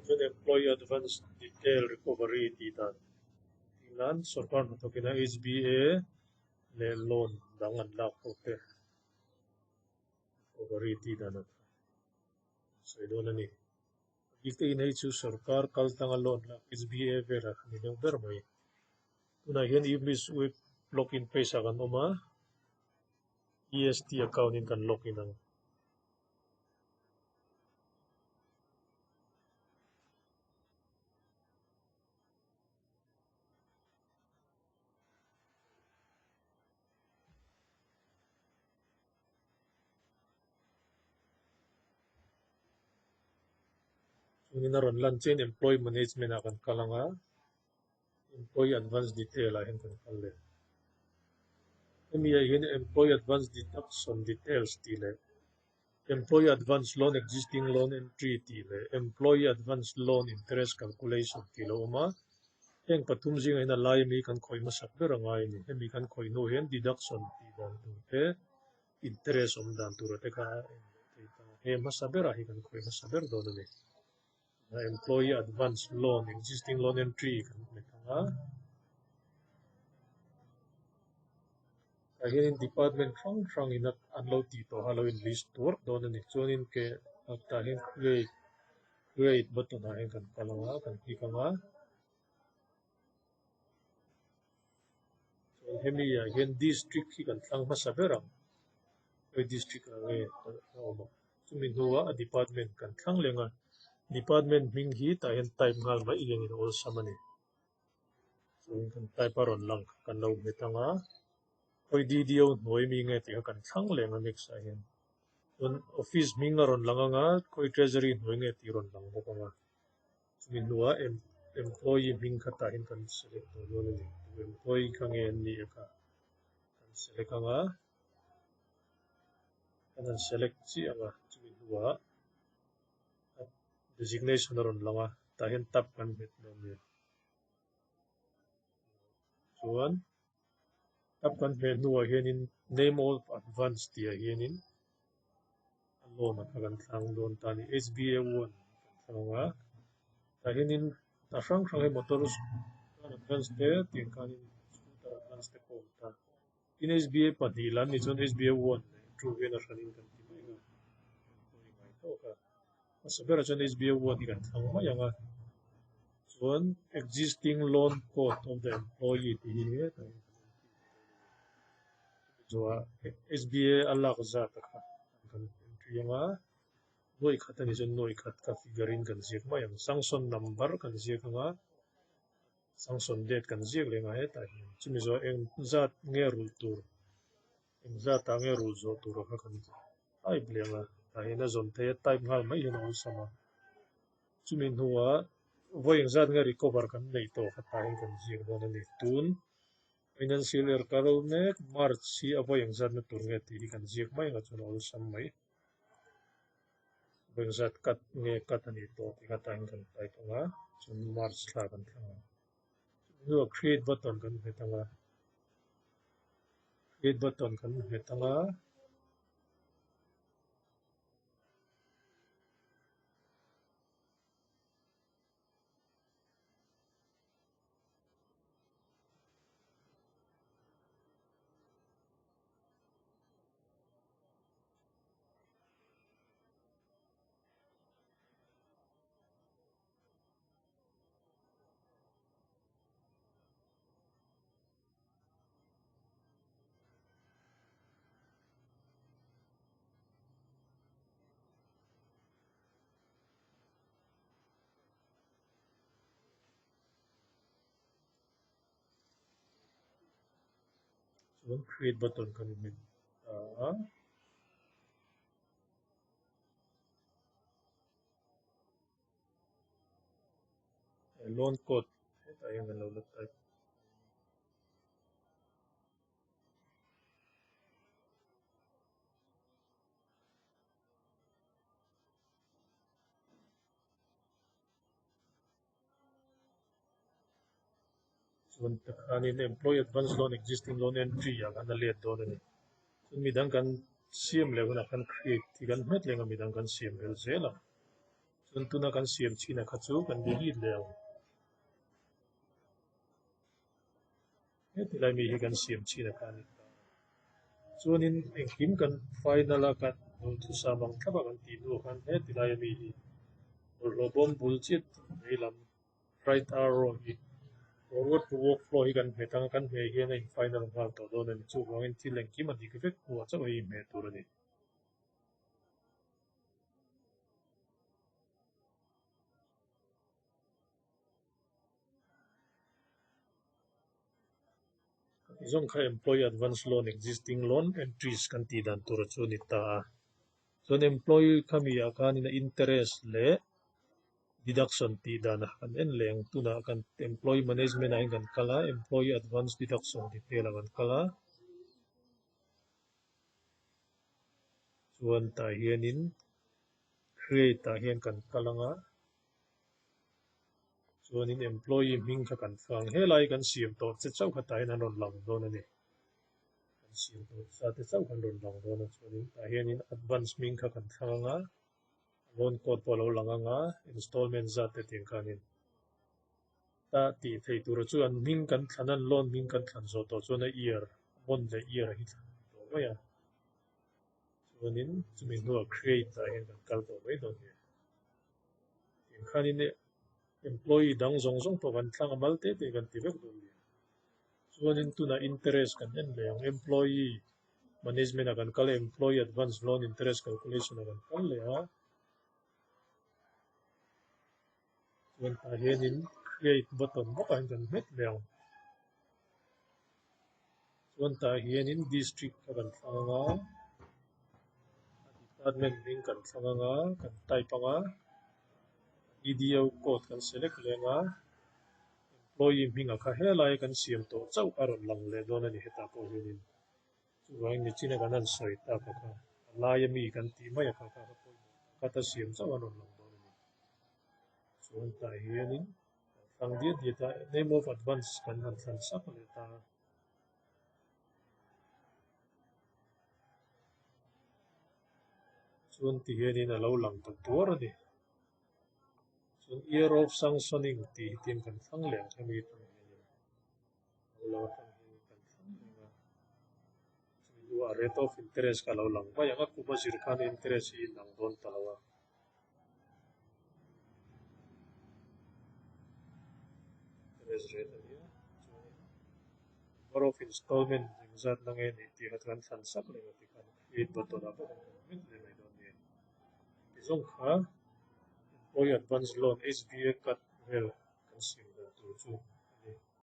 Chuan Employee Advance Detail Recovery tih dan tih nan sorkar hnathawk ina HBA leh loan dang an lak ho te recovery tih dan a sawi dawn a ni. A bik takin hei chu sorkar kal tanga loan lak HBA velah kha ni deuh ber mai. Tunah hian English web login page ah kan awm a, EST account in kan login ang. Chuanin a rawn lan chian employee management ah kan kal ang a, employee advance detail ah hian kan kal leh. Hemi ah hian employee advance deduction details tih leh employee advance loan existing loan entry tih leh employee advance loan interest calculation tih lo awm a. Heng pathum zingah hian a lai ami kan khawih hmasak ber a ngai a ni. Hemi kan khawih hnu hian deduction tih dan tur te, interest awm dan tura te kha a en leh thei ta. He hmasa berah hi kan khawih hmasa ber dawn a ni. Employee advance loan existing loan entry kan hmet ang a. Tah hianin department hrang hrangin an lo tih tawh a lo in list tuar dawn a ni. Chuanin ke tah hian create create button ah hian kan kal ang a kan click ang a. Chuan hemi ah hian district hi kan thlang hmasa ber ang. Khawi district ah nge a awm ang. Chumi hnuah a department kan thlang leng a. Department hming hi tah hian type nghal mai hian in awlsam a ni. Chuan kan type a rawn lang kan lo hmet ang a. Khawi DDO hnuai mi nge tih kha kan thlang leng a next ah hian. Chuan office hming a rawn lang ang a, khawi treasury hnuai nge tih a rawn lang bawk ang a. Chumi hnuah employee hming kha tah hian kan select tawh dawn a ni. Tu employee kha nge an nih a kha kan select ang a, kan han select chiah ang a, chumi hnuah designation a rawn lang a, tah hian tab kan hmet dawn a ni. Chuan tab kan hmeh hnuah hianin name of advance tih ah hianin a loan a kha kan thlang dawn ta a ni. HBA one kan thlang ang a, tah hianin a hrang hrang hi motor car advance te tiang khanin scooter advance te pawh a awm ta. Tin HBA pahnih lam nih chuan HBA one leh two hian a hranin kan ti mai ang a, kan pawh i ngai tawk a. Hmasa berah chuan HBA one hi kan thlang mai ang a, chuan existing loan code of the employee tih hi hetah hian kan entry dawn a ni. Chumi zawhah HBA a lak zat a kha kan entry ang a, nuaih khat a nih chuan nuaih khat kha figure in kan ziak mai ang. Sanction number kan ziak ang a, sanction date kan ziak leh ang a hetah hian. Chumi zawhah eng zat nge rulh tur, eng zatah nge rulh zawh tur a kha kan type leh ang a, tah hian a zawn theih a, type nghal mai hian a awlsam a. Chumi hnuah vawi eng zat nge recover kan neih tawh kha tah hian kan ziak dawn a ni. Tun Financial year ka ro mek, March hi a vawi engzatna tur nge tih hi kan ziak mai ang a chuan a awlsam mai. Vawi engzat cut nge cut a nih tawh tih kha tah hian kan type ang a, chuan March thla kan thlang ang. Chumi hnuah create button kan hmet ang a, create button kan hmet ang a. Chuan create button kan hmet ta a. Loan code hetah hian kan lo la type. Chuan takhanin employee advance loan existing loan entry ah khan a let dawn a ni. Chuan midang kan siam leh hunah khan create hi kan hmet leng a midang kan siam belh zel ang. Chuan tuna kan siam chhin a kha chu kan delete leh ang. Heti lai mi hi kan siam chhin a kha a ni ta. Chuanin engkim kan final a kan duhthusam ang thlap a kan tih hnuah khan heti laia mi hi bawlhhlawh bawm bul chiat veilam right arrow hi forward to workflow hi kan hmet ang a, kan hmeh hian a in final nghal tawh dawn a ni. Chuvangin thil engkim a dik vek hnuah chauh hei hmeh tur a ni. Zawng kha Employee Advance Loan Existing Loan Entries kan tih dan tur chu a ni ta a. Chuan Employee khami ah khanin a interest leh deduction tih dan a kan en leh ang. Tunah kan Employee Management ah hian kan kal a, Employee Advance Deduction detail ah kan kal a. Chuan tah hianin Create ah hian kan kal ang a. Chuanin employee hming kha kan thlang. Helai kan siam tawh che chauh kha tahin an rawn lang dawn a ni. Kan siam tawh sa te chauh kha an rawn lang dawn a. Chuanin tah hianin advance hming kha kan thlang ang a, loan code pawh a lo lang ang a, installment zat te tiang khanin ta tih theih tura chu an hming kan thlan a, an loan hming kan thlan zawh tawh chuan a year, month leh year hi thlan tawh mai a. Chuanin chumi hnuah create ah hian kan kal tawh mai dawn nia. Tiang khanin employee dang zawng zawng pawh kan thlang a, mal te te kan ti vek dawn nia. Chuanin tunah interest kan en leh ang, employee management ah kan kal a, employee advance loan interest calculation ah kan kal leh a. Chuan tah hianin create button bawkah hian kan hmet leh ang. Chuan tah hianin district kha kan thlang ang a, a department hming kan thlang ang a, kan type ang a, EDO code kan select leh ang a, employee hmingah kha helai kan siam tawh chauh a rawn lang leh dawn a ni hetah pawh hianin. Chuvangin nichina kan han sawi tak a kha, a laia mi kan tih mai a kha kha kha pawimawh tak kha ta siam chauh a rawn lang dawn a ni. Chuan tah hianin kan thlang diat diat a, name of advance kan han thlan sak leh ta a. Chuan ti hianin a lo lang ta tuar a ni. Chuan year of sanctioning tih hi tin kan thlang leh ang hemi atang hianin. Lo lang atang hian kan thlang reng a, chumi hnuah rate of interest kha a lo lang mai ang a, kum a zir khan interest hi inang dawn ta lo a. Interest rate a nia, chuanin number of installment engzat na nge nih tih kha chu kan thlan sak reng a tikhan create button ah bawk an kan hmet leh mai dawn nia. Tizawng kha employee advance loan HBA card vel kan siam.